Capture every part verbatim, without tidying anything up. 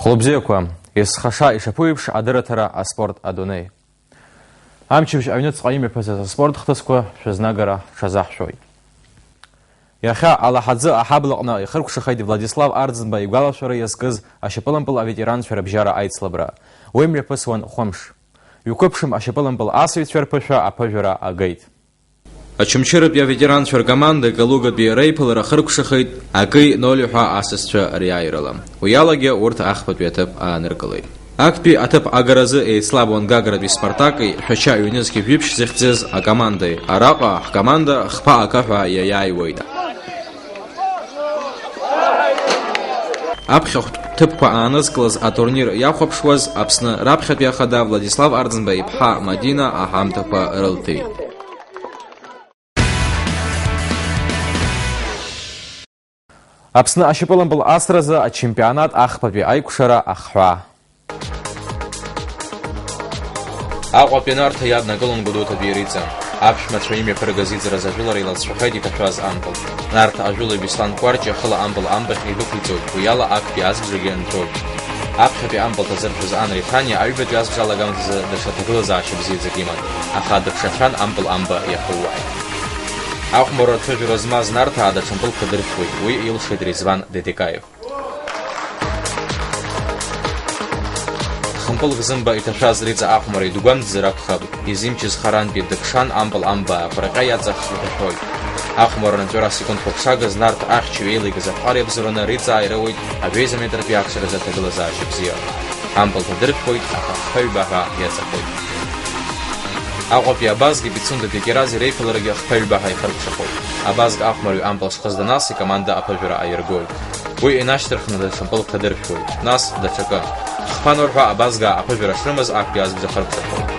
Хәлыбзиақәа, есхаша ишаԥу еиԥш, адырраҭара, аспорт, адунеи. Амчыбжь аҩныҵҟа имҩаԥысыз аспорт хҭысқәа шәызнагара ҳҽазаҳшәоит. Иахьа Алаҳаӡы аҳаблаҟны ихыркәшахеит Владислав Арӡынба игәалашәара иазкыз ашьапылампыл аветеранцәа рыбжьара аицлабра. Уи мҩаԥысуан хәымш. Ҩқәыԥшым ашьапылампыл асыҩцәа рԥышәа аԥыжәара агеит. Очамчыратәи аветеранцәа ркоманда Калугатәи реиԥылара хыркәшахеит акы ноль ҳәа асасцәа риааирала. Уи алагьы урҭ ахԥатәи аҭыԥ ааныркылеит. Актәи аҭыԥ агаразы еицлабуан Гагратәи Спартаки Шәача ҩнызқьи жәиԥшь зыхьӡыз акомандеи. Араҟа ҳкоманда хԥа акы ҳәа иаиааиуеит. Аԥхьахәтә ҭыԥқәа аанызкылаз атурнир иахәаԥшуаз Аԥсны раԥхьатәи ахада Владислав Арӡынба иԥҳа Мадина аҳамҭақәа рылҭеит. Аԥсны ашьапылампыл асразы ачемпионат ахԥатәи аиқәшара ахҳәаа. Аҟәатәи Нарҭа иаднакылон Гәдоуҭатәи Риҵа. Аԥшәмацәа имҩаԥыргаз иӡраз ажәылара илацәахеит иҭашәаз ампыл. Нарҭа ажәылаҩ Беслан Кәарҷиа хыла ампыл амбахь идәықәиҵоит, уи ала актәи азбжагьы нҵәоит. Аԥхьатәи ампыл ҭазыршәыз Анри Ҭаниа аҩбатәи азбжа алагамҭазы даҽа ҭагылазаашьа бзиаӡак иман, аха дыԥшацәан ампыл амба иахыууааит. Ахәмарра аҭыжәра змаз Нарҭаа даҽа мпылк ҭадыршәуеит, уи илшеит Резван Дедекаев. Хымпылк зымба иҭашәаз Риҵа ахәмарҩы дгәамҵзар акәхап, изимчыз харантәи дыкшан ампыл амба аԥырҟьа иаҵахх иҭашәоит. Ахәмарра анҵәара секундқәак шагыз Нарҭ ахьчаҩ еилеигаз аԥҟара иабзоураны Риҵаа ирауеит ажәеиза метртәи акшаразы аҭагылазаашьа бзиа. Ампыл ҭадыршәуеит, аха хԥа ҩба ҳәа иаҵахоит. Аҟәатәи Абазги Пицундатәи Кьарази реиԥыларагьы хԥа ҩба ҳәа ихыркәшахоит. Абазг ахәмарҩы ампыл шхыз данас икоманда аԥыжәара аиргоит. Уи инашьҭырхны даҽа мпылк ҭадыршәуеит, нас даҽакы. Хԥа ноль ҳәа абазгаа аԥыжәара шрымаз актәи азбжа хыркәшахоит.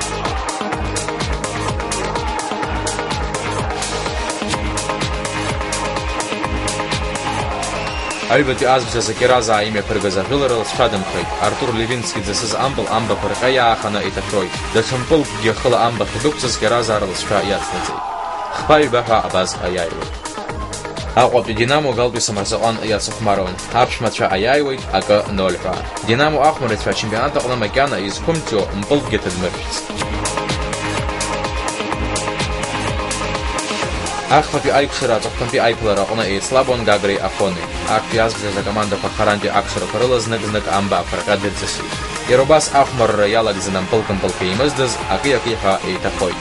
Аҩбатәи азбжазы Кьаразаа имҩаԥыргаз ажәылара лҵшәадамхеит. Артур Левински дзасыз ампыл амбақәа рҟьа иааханы иҭашәоит. Даҽа мпылкгьы хыла амбахь идәықәҵаз Кьаразаа рлҵшәа иацнаҵеит. Хԥа ҩба ҳәа абазг аиааиуеит. Аҟәатәи Динамо Галтәи Самырзаҟан иацыхәмаруан. Аԥшәмацәа аиааиуеит акы ноль ҳәа. Динамо ахәмарицәа ачемпионат аҟны макьана изқәымҵәо мпылкгьы ҭадмыршәцт. Ахԥатәи аиқәшара аҵыхәтәантәи аиԥылара аҟны еицлабуан Гагреи Афонеи. Актәи азбжаз акомандақәа харантәи акшарақәа рыла знык-знык амба аԥырҟьа дырҵысит. Иара убас ахәмарра иалагӡаны мпылк-мпылк еимыздаз акы-акы ҳәа еиҭахоит.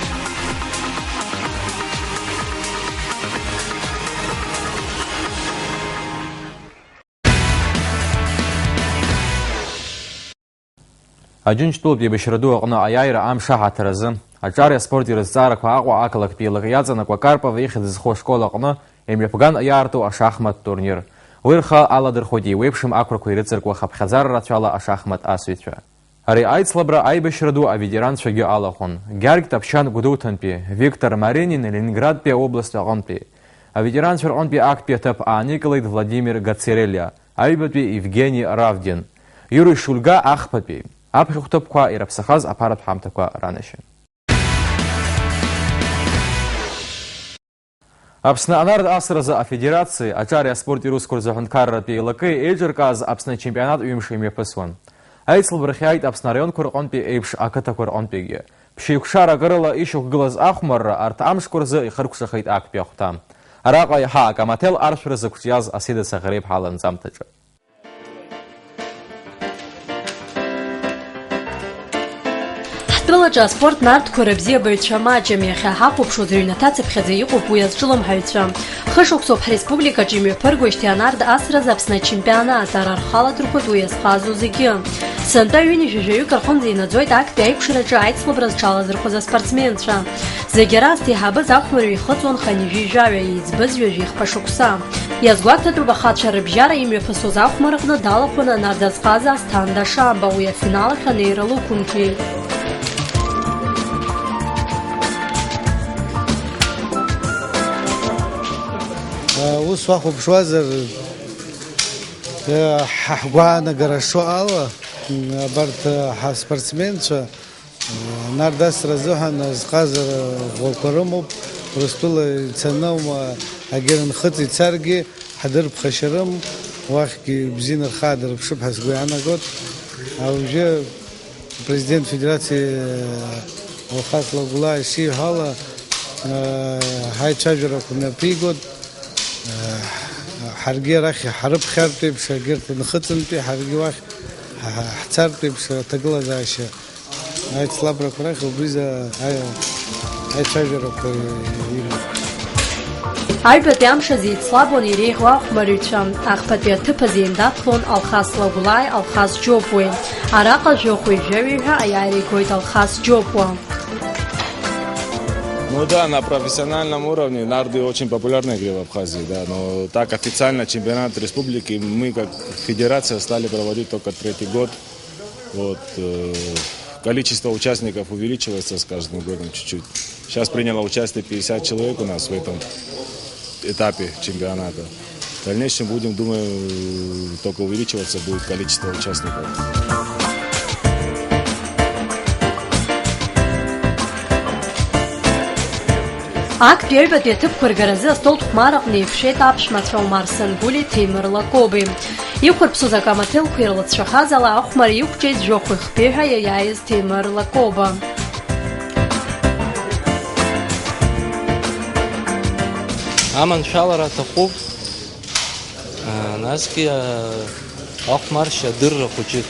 Аџьынџьтәылатә еибашьра ду аҟны аиааира амш аҳаҭыр азы, аҿари аспорти рызҵаарақәа Аҟәа ақалақьтә еилак иаҵанакуа Карпов ихьӡ зху ашкол аҟны имҩаԥган иаарту ашахмат турнир. Уи рхы аладырхәоит еиуеиԥшым ақәрақәа ирыҵаркуа хыԥхьаӡара рацәала ашахмат асыҩцәа. Ари аицлабра аибашьра ду аветеранцәагьы алахәын. Гьаргь Ҭаԥшьан Гәдоуҭантәи, Виктор Маринин Ленинградтәи аобласт аҟынтәи. Аветеранцәа рҟынтәи актәи аҭыԥ ааникылеит Владимир Гацерелиа, аҩбатәи Евгени Равдин. Иури Шульга ахԥатәи. Аԥхьахә ҭыԥқәа ираԥсахаз аԥаратә ҳамҭақәа ранашьан. Аԥсны анард асразы афедерациеи аҿари аспорти русқәа рзы аҳәынҭқарратәи еилакеи еиҿыркааз Аԥсны ачемпионат ҩымш имҩаԥысуан. Аицлабрахь иааит Аԥсны араионқәа рҟынтәи еиԥш ақыҭақәа рҟынтәигьы. Ԥшьеиқәшарак рыла ишьақәгылаз ахәмарра арҭ амшқәа рзы ихыркәшахеит актәи ахәҭа. Араҟа иаҳа акамаҭел аршәра зықәҿиаз Асида Саӷреиԥҳа лынҵамҭаҿы. Ҳтәылаҿы аспорт нартқәа рыбзиабаҩцәа маҷым, иахьа ҳахәаԥшуазар, ҩнаҭацыԥхьаӡа иҟоуп уи азҿлымҳаҩцәа. Хышықәсоуп ҳреспубликаҿы имҩаԥыргоижьҭеи анард асразы Аԥсны ачемпионат, ара рхы аладырхәоит уи иазҟазоу зегьы. Сынтәа ҩынҩажәи жәаҩык рҟынӡа инаӡоит актәи аиқәшараҿы аицлабра зҽалазырхәыз аспортсменцәа. Зегьы раасҭа иҳабыз ахәмарҩы ихыҵуан хынҩажәи жәаҩа, иӡбыз ҩажәи хԥа шықәса. Иазгәаҭатәуп ахацәа рыбжьара имҩаԥысуаз ахәмарраҟны далахәын анард азҟаза Асҭанда Шамба, уи афинал ахь анеира лықәымҭәеит. Ус уахәаԥшуазар, ҳа ҳгәаанагара шо ала, абарҭ ҳаспортсменцәа Нардасра азыҳәан азҟазара ӷәӷәақәа рымоуп, Урыстәыла ицаны, ма, егьырҭ нхыҵ ицаргьы ҳадырԥхашьарым, уахьгьы бзианы рхы аадырԥшып ҳәа сгәы иаанагоит. Уажәы апрезидент федерациа Алхас Лагәлаа ишиҳәо ала, ҳаицәажәарақәа мҩаԥигоит. Ҳаргьы арахь ҳарыԥхьартә еиԥш, егьырҭ нхыҵынтәи ҳаргьы уахь ҳцартә еиԥш аҭагылазаашьа аицлабрақәа рахь убри за-, аи-, аицәажәарақәа имоуп. Аҩбатәи амш азы еицлабуан иреиӷьу ахәмарыҩцәа. Ахԥатәи аҭыԥ азы еиндаҭлон Алхас Лагәлааи Алхас Џьопуеи. Араҟа жәохәҩы-жәаҩаҩ ҳәа аиааира игоит Алхас Џьопуа. Ну да, на профессиональном уровне нарды очень популярная игра в Абхазии, да, но так официально чемпионат республики мы как федерация стали проводить только третий год. Вот, э, количество участников увеличивается с каждым годом чуть-чуть. Сейчас приняло участие пятьдесят человек у нас в этом этапе чемпионата. В дальнейшем будем, думаю, только увеличиваться будет количество участников. Актәи аҩбатәи аҭыԥқәа ргаразы астолтә хәмараҟны еиқәшәеит аԥшәмацәа Омар Сангәлиеи Ҭемыр Лакоби. Иқәырԥсоз акамаҭылқәа ирылҵшәахаз ала ахәмарра иқәҿиеит жәохә-хԥеи ҳәа иаиааиз Ҭемыр Лакоба. Аманшәалара аҭахуп, а, насгьы, а, ахәмаршьа адырра хәыҷык.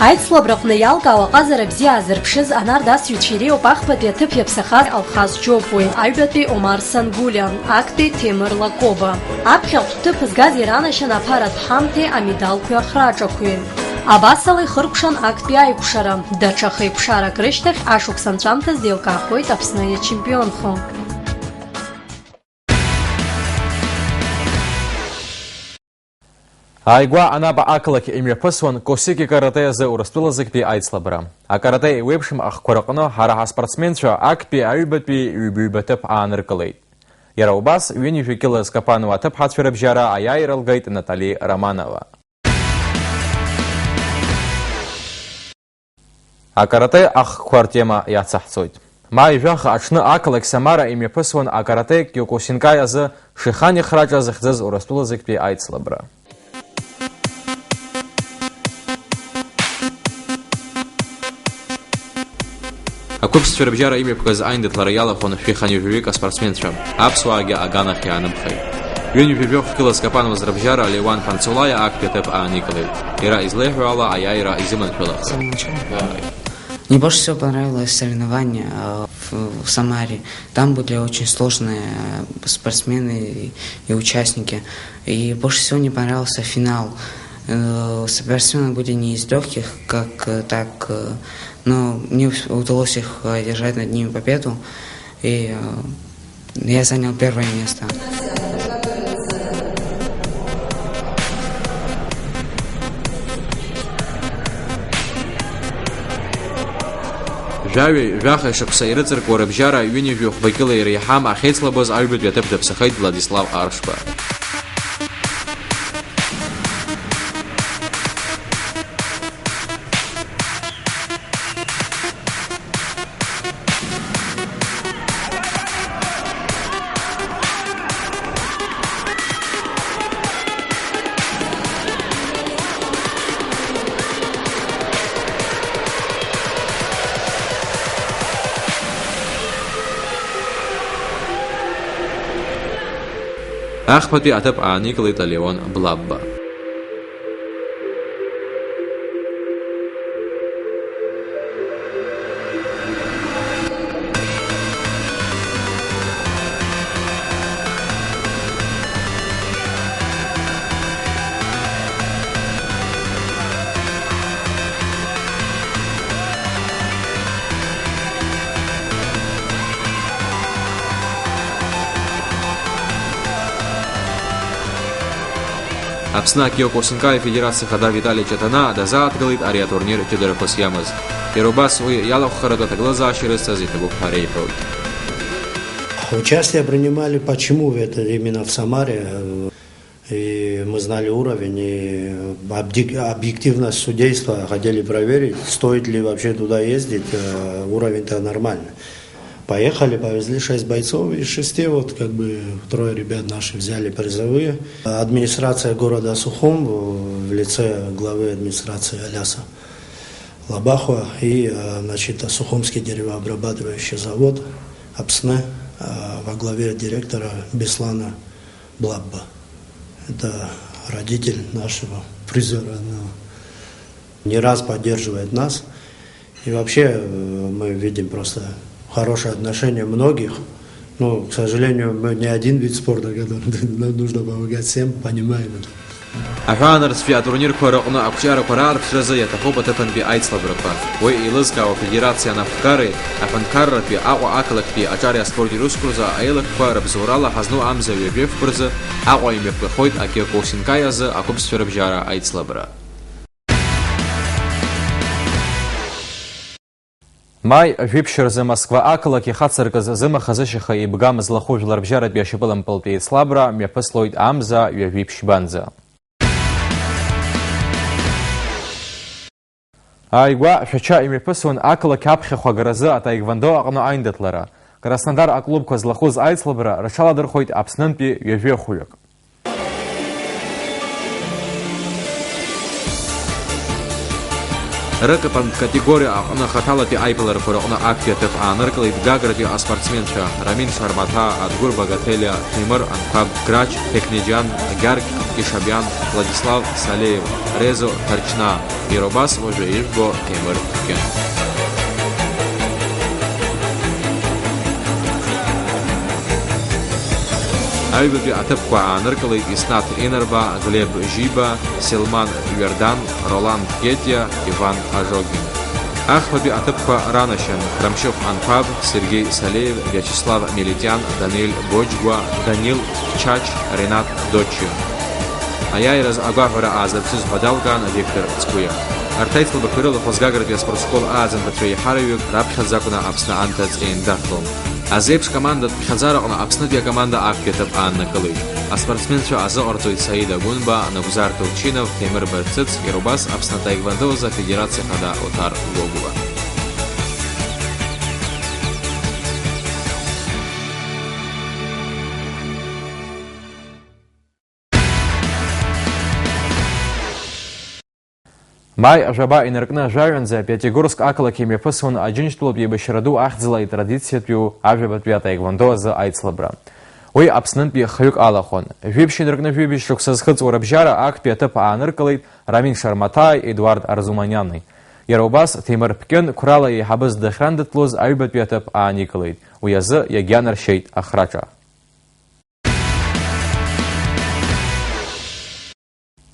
Аицлабраҟны иалкаау аҟазара бзиа аазырԥшыз анардасҩцәа иреиуоуп ахԥатәи аҭыԥ иаԥсахаз Алхас Џьопуеи, аҩбатәи Омар Сангәлиа, актәи Ҭемыр Лакоба. Аԥхьаҟа ҭыԥ згаз иранашьан аԥаратә ҳамҭеи амедалқәеи ахраҿақәеи. Абасала ихыркәшан актәи аикәшара. Даҽа хеиқәшарак рышьҭахь ашықәс анҵәамҭаз деилкаахоит Аԥсны иачемпионхо. Ааигәа Анаба ақалақь имҩаԥысуан Косики каратэ азы Урыстәыла зегьтәи аицлабра. Акарате еиуеиԥшым ахқәа рҟны ҳара ҳаспортсменцәа актәи аҩбатәи ҩба-ҩба ҭыԥ ааныркылеит. Иара убас, ҩынҩажәа кьыла зкапануа аҭыԥҳацәа рыбжьара аиааира лгеит Натали Романова. Акарате ахқәа ртема иацаҳҵоит. Маи жәаха аҽны ақалақь Самара имҩаԥысуан акарате Киокусинкаи азы Шихани храҿа захьӡыз Урыстәыла зегьтәи аицлабра. Ақәыԥшцәа рыбжьара имҩаԥгаз аиндаҭлара иалахәын шәи хынҩажәаҩык аспортсменцәа, аԥсуаагьы аганахь иаанымхеит. Ҩынҩажәа жәохә кьыла зкапануаз рыбжьара Леуан Фанцолаиа актәи аҭыԥ ааникылеит. Иара излеиҳәо ала, аиааира изыманшәалахеит. Самое начало. Да. Мне больше всего понравилось соревнование, э, в, в Самаре. Там были очень сложные, э, спортсмены и, и участники. И больше всего мне понравился финал. Э, спортсмены были не из легких, как, э, так, э, но мне вс-, удалось их, э, одержать над ними победу. И, э, я занял первое место. Жәаҩеи жәаха шықәса ирыҵаркуа рыбжьара ҩынҩажәи хәба кьыла иреиҳам ахьеицлабыз аҩбатәи аҭыԥ даԥсахеит Владислав Аршба. Ахԥатәи аҭыԥ ааникылеит Леон Блабба. Аԥсны акиокусинкаи афедерациа ахада Витали Ҷаҭанаа дазааҭгылеит ари атурнир ҷыдарақәас иамаз. Иара убас уи иалахәхаратәы аҭагылазаашьа рызҭаз иҭабуп ҳәа реиҳәоит. Участие принимали, почему в это, именно в Самаре, э, и мы знали уровень, и объек-, объективность судейства хотели проверить, стоит ли вообще туда ездить, э, уровень-то нормальный. Поехали, повезли шесть бойцов, из шести вот как бы трое ребят наши взяли призовые. Администрация города Сухум в лице главы администрации Аляса Лабахова и, э, значит, Сухумский деревообрабатывающий завод Апсны, э, во главе директора Беслана Блабба. Это родитель нашего призера, ну, не раз поддерживает нас. И вообще, э, мы видим просто хорошее отношение многих. Ну, к сожалению, мы не один вид спорта, который нам нужно помогать всем, понимаем это. Аҳәаанырцәтәи атурнирқәа рыҟны ақәҿиарақәа раарԥшразы иаҭахуп аҭыԥантәи аицлабрақәа. Уи еилызкаауа афедерациа анапхгареи аҳәынҭқарратәи Аҟәа ақалақьтәи аҿари аспорти русқәа рзы аилакқәа рыбзоурала ҳазну амза ҩажәи фба рзы Аҟәа имҩаԥгахоит Акио Косинкаи азы ақәыԥсшәа рыбжьара аицлабра. Маи жәиԥшь рзы Москва ақалақь ихацыркыз зымаха-зышьаха еибгам злахәу жәларбжьаратәи ашьапылампылтәи еицлабра мҩаԥыслоит амза ҩажәи ԥшьбанӡа. Ааигәа Шәача имҩаԥысуан ақалақь аԥхьахә агаразы атаеквондо аҟны аиндаҭлара. Краснодар аклубқәа злахәыз аицлабра рҽаладырхәеит Аԥснынтәи ҩажәи хәҩык. Рыкапантә категориа аҟны хаҭалатәи аиԥыларақәа рыҟны актәи аҭыԥ ааныркылеит Гагратәи аспортсменцәа Рамин Шармаҭаа, Адгәыр Багаҭелиа, Ҭемыр Анқәаб, Грач Ҭехнеџьан, Гьаргь Кишабиан, Владислав Салеев, Резо Ҭарчнаа. Иара убас уажәы ижәбо Ҭемыр Ԥкьын. Аҩбатәи аҭыԥқәа ааныркылеит Иснаҭ Инарба, Глеб Жиба, Селман Ҩардан, Ролан Гетиа, Иван Ажогин. Ахԥатәи аҭыԥқәа ранашьан Рамшьыхә Анқәаб, Сергеи Салеев, Виачеслав Мелитиан, Данель Боџьгәа, Данил Чач, Ренат Доччио. Аиааираз агәаҳәара аазырԥшыз ҳәа далкаан Виктор Цкуиа. Арҭ аицлабрақәа ирылахәыз Гагратәи аспортшкол ааӡамҭацәа еиҳараҩык раԥхьаӡа акәны Аԥсны анҭыҵ еиндаҭлон. Азеиԥш командатә ԥхьаӡара аҟны Аԥснытәи акоманда актәи аҭыԥ ааннакылеит. Аспортсменцәа азыҟарҵоит Саида Гәынба, Нагәзар Толчинов, Ҭемыр Барцыц, иара убас Аԥсны атаеквондо азы афедерациа ахада Оҭар Гогәуа. Маи жәаба инаркны жәаҩанӡа Пиатигорск ақалақь имҩаԥысуан Аџьынџьтәылатә еибашьра ду ахьӡала итрадициатәиу ажәабатәи атаеквондо азы аицлабра. Уи Аԥснынтәи хҩык алахәын. Жәиԥшь инаркны жәибжь шықәса зхыҵуа рыбжьара актәи аҭыԥ ааныркылеит Рамин Шармаҭааи Едуард Арзуманиани. Иара убас Ҭемыр Ԥкьын қәрала еиҳабыс дахьрандаҭлоз аҩбатәи аҭыԥ ааникылеит. Уи азы иагьанаршьеит ахраҿа.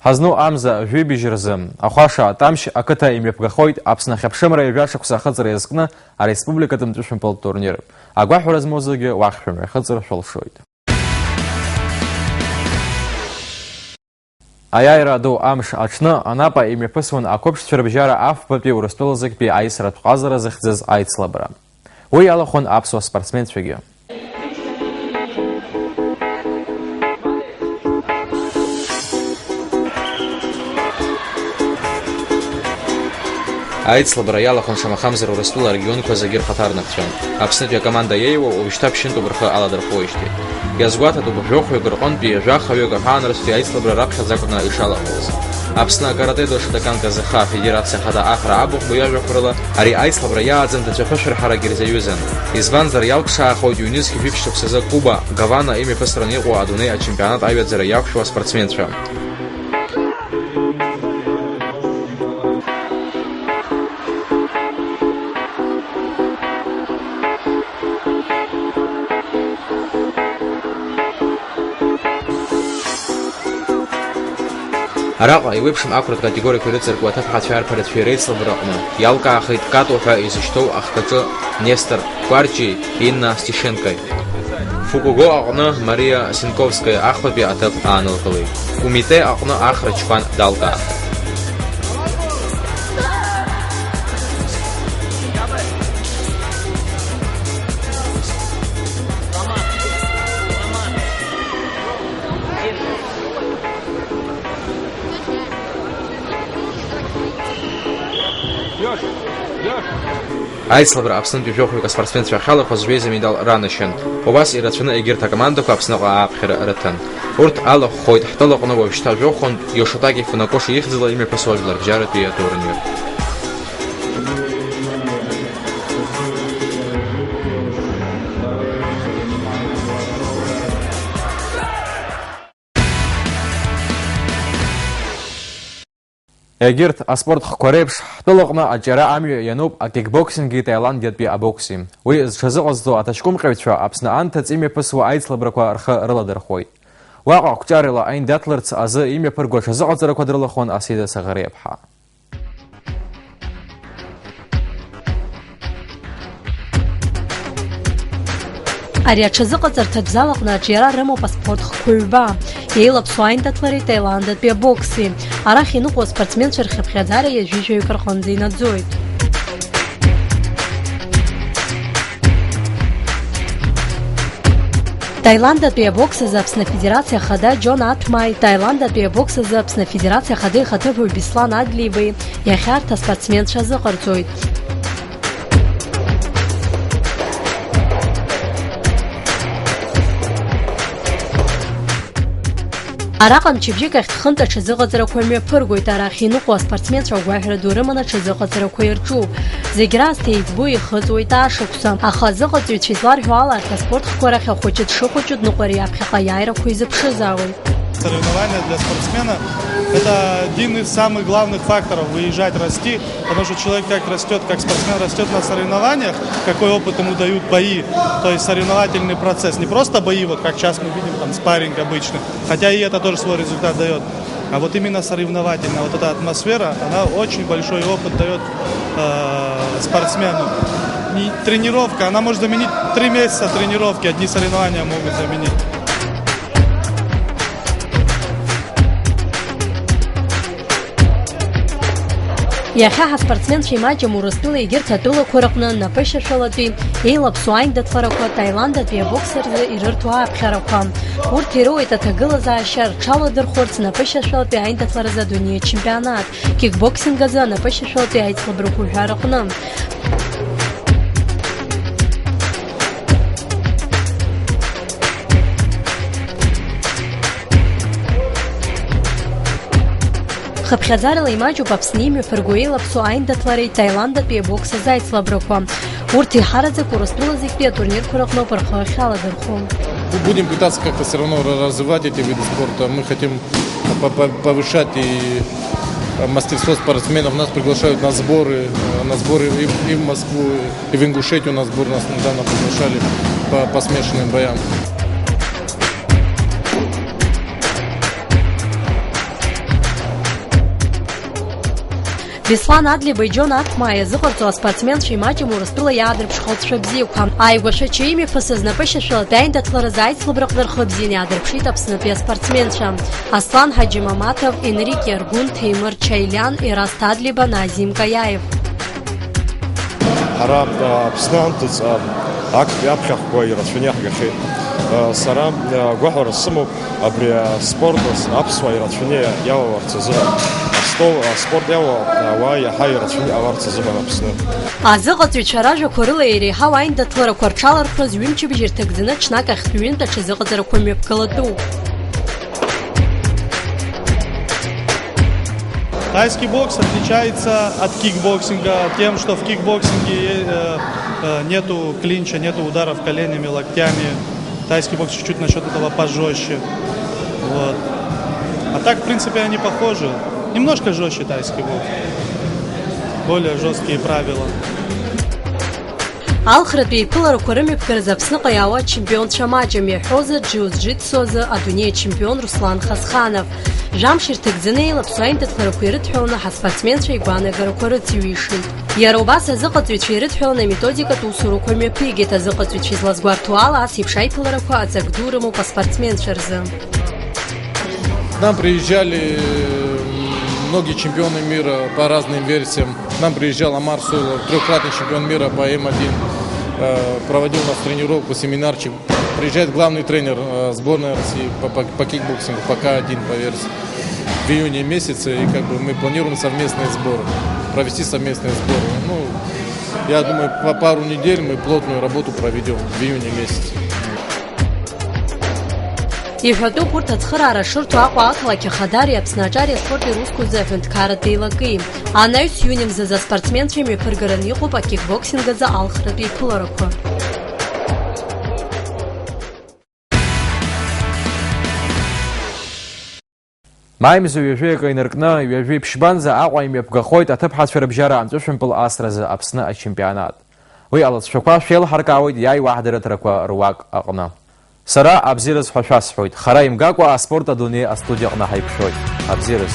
Ҳазну амза жәибжь рзы, Ахәаша Тамшь ақыҭа имҩаԥгахоит Аԥсны ахьыԥшымра ҩажәа шықәса ахыҵра иазкны ареспубликатә мҵәышәмпылтә турнир. Агәаҳәара змоу зегьы уахь шәымҩахыҵыр шәылшоит. Аиааира ду амш аҽны Анапа имҩаԥысуан ақәыԥшцәа рыбжьара афбатәи Урыстәыла зегьтәи аисратә ҟазара зыхьӡыз аицлабра. Уи иалахәын аԥсуа спортсменцәагьы. Аицлабра иалахәын шамахамзар Урыстәыла арегионқәа зегьы рхаҭарнакцәа. Аԥснытәи акоманда иеиуа уажәшьҭа ԥшьынтәуп рхы аладырхәуеижьҭеи. Иазгәаҭатәуп, жәохәҩык рҟынтәи жәахаҩык аҳәаанырцәтәи аицлабра раԥхьаӡа акәны ишалахәыз. Аԥсны акарате-до Шотокан Казаха афедерациа ахада Ахра Абыхәба иажәақәа рыла, ари аицлабра иааӡамҭацәа ԥышәырҳарак ирзаҩызан, избанзар, иалԥшаахоит ҩнызқь жәиԥшь шықәсазы Куба Гавана имҩаԥысран иҟоу адунеи ачемпионат аҩаӡара иақәшәо аспортсменцәа. Араҟа еиуеиԥшым ақәратә категориақәа ирыҵаркуа аҭыԥҳацәеи арԥарацәеи реицлабраҟны иалкаахеит Кату ҳәа изышьҭоу ахкаҿы Нестор Кәарҷиеи Инна Стешенкои. Фукуго аҟны Мариа Синковскаиа ахԥатәи аҭыԥ аанылкылеит. Кумите аҟны Ахра Чқәан далкаахеит. Лёш, Лёш, Аицлабра Аԥснынтәи жәохәҩык аспортсменцәа ахьалахәыз жәеиза медал ранашьан. Убас ирацәаны егьырҭ акомандақәа Аԥсныҟа ааԥхьара рыҭан. Урҭ алахәхоит ҳтәылаҟны уажәшьҭа жәохәынтә Иошотаки Фунакоши ихьӡала имҩаԥысуа жәларбжьаратәи атурнир. Егьырҭ аспорт хқәа реиԥш, ҳтәылаҟны аҿиара амҩа иануп акикбоксинги таиландиатәи абокси. Уи зҽазыҟазҵо аҭаҷкәымҟьаҩцәа Аԥсны анҭыҵ имҩаԥысуа аицлабрақәа рхы рыладырхәоит. Уаҟа ақәҿиарала аиндаҭларц азы имҩаԥырго аҽазыҟаҵарақәа дрылахәын Асида Саӷариаԥҳа. Ари аҽазыҟаҵарҭатә зал аҟны аҿиара рымоуп аспорт хқәа ҩба, еилаԥсоу аиндаҭлареи Таиландатәи абокси. Арахь иныҟәо аспортсменцәа рхыԥхьаӡара ҩажәижәаҩык рҟынӡа инаӡоит. Таиландатәи абокс азы Аԥсны Афедерациа Ахада Џьон Аҭмааи, Таиландатәи абокс азы Аԥсны Афедерациа Ахада ихаҭыԥуаҩ Беслан Адлеибеи иахьа арҭ аспортсменцәа азыҟарҵоит. Араҟа мчыбжьык ахьтә хынтә аҽазыҟаҵарақәа мҩаԥыргоит, арахь иныҟәо аспортсменцәа агәаҳәара ду рыманы аҽазыҟаҵарақәа ирҿуп. Зегь раасҭа еиҵбу ихыҵуеит ашықәса, аха азыҟаҵаҩцәа изларҳәо ала, арҭ аспорт хқәа рахь ахәыҷы дшыхәыҷу дныҟәара иаԥхьаҟа аиааирақәа изыԥшызаауеит. Соревнования для спортсмена — это один из самых главных факторов — выезжать, расти, потому что человек как растёт, как спортсмен растёт на соревнованиях, какой опыт ему дают бои, то есть соревновательный процесс, не просто бои, вот как сейчас мы видим, там, спарринг обычный, хотя и это тоже свой результат даёт, а вот именно соревновательная вот эта атмосфера, она очень большой опыт даёт, э, спортсмену. И тренировка, она может заменить три месяца тренировки, одни соревнования могут заменить. Иахьа ҳаспортсменцәа имаҷым Урыстәыла егьырҭ атәылақәа рҟны напышьашәалатәи еилаԥсоу аиндаҭларақәа Таиландатәи абокс рзы ирырҭо ааԥхьарақәа. Урҭ ирыуеит аҭагылазаашьа рҽаладырхәырц напышьашәалатәи аиндаҭларазы адунеи ачемпионат, кикбоксинг азы анапышьашәалатәи аицлабрақәа уҳәа рҟны. Хыԥхьаӡарала имаҷуп Аԥсны имҩаԥырго еилаԥсоу аиндаҭлареи Таиландатәи абокс азы аицлабрақәа. Урҭ еиҳараӡак Урыстәыла зегьтәи атурнирқәа рыҟноуп рхы ахьаладырхәо. Будем пытаться как-то всё равно ра-, развивать эти виды спорта. Мы хотим по-, по-, повышать и, э, мастерство спортсменов. Нас приглашают на сборы, э, на сборы и в, и в Москву, и в Ингушетию на сбор нас недавно приглашали по, по смешанным боям. Беслан Адлеиба, Џьон Аҭмаа иазыҟарҵо аспортсменцәа имаҷым Урыстәыла иаадырԥшхо алҵшәа бзиақәа. Ааигәа Шәача имҩаԥысыз напышьашәалатәи аиндаҭларазы аицлабраҟны рхы бзианы иаадырԥшит Аԥснытәи аспортсменцәа: Аслан Ҳаџьмамаҭов, Енрик Иаргун, Ҭемыр Чаилиан, Ерасҭ Адлеиба, Назим Каиаев. Ҳара, а, Аԥсны анҭыҵ, а, актәи аԥхьахәқәа ирацәаны иаҳгахьеит. А, сара, а, агәаҳәара сымоуп, абри аспорт азы аԥсуаа ирацәаны иалаларц азыҳәан, астол, аспорт иалоу ауаа иаҳа ирацәаны иҟаларц азыҳәан Аԥсны. Азыҟаҵаҩцәа ражәақәа рыла иреиҳау аиндаҭларақәа рҽалархәраз ҩымчыбжь ирҭагӡаны ҽнак ахьтә ҩынтә аҽазыҟаҵарақәа мҩаԥгалатәуп. Тайский бокс отличается от кикбоксинга тем, что в кикбоксинге, э, э, нету клинча, нету ударов коленями, локтями. Тайский бокс чуть-чуть насчёт этого пожёстче. Вот. А так, в принципе, они похожи. Немножко жёстче тайский бокс. Более жёсткие правила. Алхратәи еиԥыларақәа рымҩаԥгаразы Аԥсныҟа иаауа ачемпионцәа маҷым, иаҳәозар, џиу-џитсу азы адунеи ачемпион Руслан Хасханов. Жәамш ирҭагӡаны еилаԥсоу аиндаҭларақәа ирыдҳәаланы ҳаспортсменцәа игәаанагарақәа рыциҩишеит. Иара убас азыҟаҵаҩцәа ирыдҳәаланы аметодикатә усурақәа мҩаԥигеит. Азыҟаҵаҩцәа излазгәарҭо ала, ас еиԥш аиԥыларақәа аҵак ду рымоуп аспортсменцәа рзы. К нам приезжали, э, многие чемпионы мира по разным версиям. К нам приезжал Амар Суйлов, трёхкратный чемпион мира по М один. Э, проводил у нас тренировку, семинарчик. Приезжает главный тренер, э, сборной России по, по, по кикбоксингу, по К один по версии. В июне месяце, и как бы мы планируем совместные сборы, провести совместные сборы. Ну, Я думаю, по пару недель мы плотную работу проведем в июне месяце. Иҳәатәуп урҭ ацхыраара шырҭо Аҟәа ақалақь ахадареи Аԥсны аҿари аспорти русқәа рзы аҳәынҭқарратә еилакеи. Анаҩс иуни мзазы аспортсменцәа имҩаԥыргараны иҟоуп акикбоксинг азы алхратә еиԥыларақәа. Маи мза ҩажәи акы инаркны, ҩажәи ԥшьбанӡа Аҟәа имҩаԥгахоит аҭыԥҳацәа рыбжьара амҵәышәымпыл асразы Аԥсны ачемпионат. Уи алҵшәақәа шәеилҳаркаауеит иааиуа ҳдырраҭарақәа руак аҟны. Сара абзиараз ҳәа шәасҳәоит, хара имгакәа аспорт адунеи астудиаҟны ҳаиқәшәоит. Абзиараз.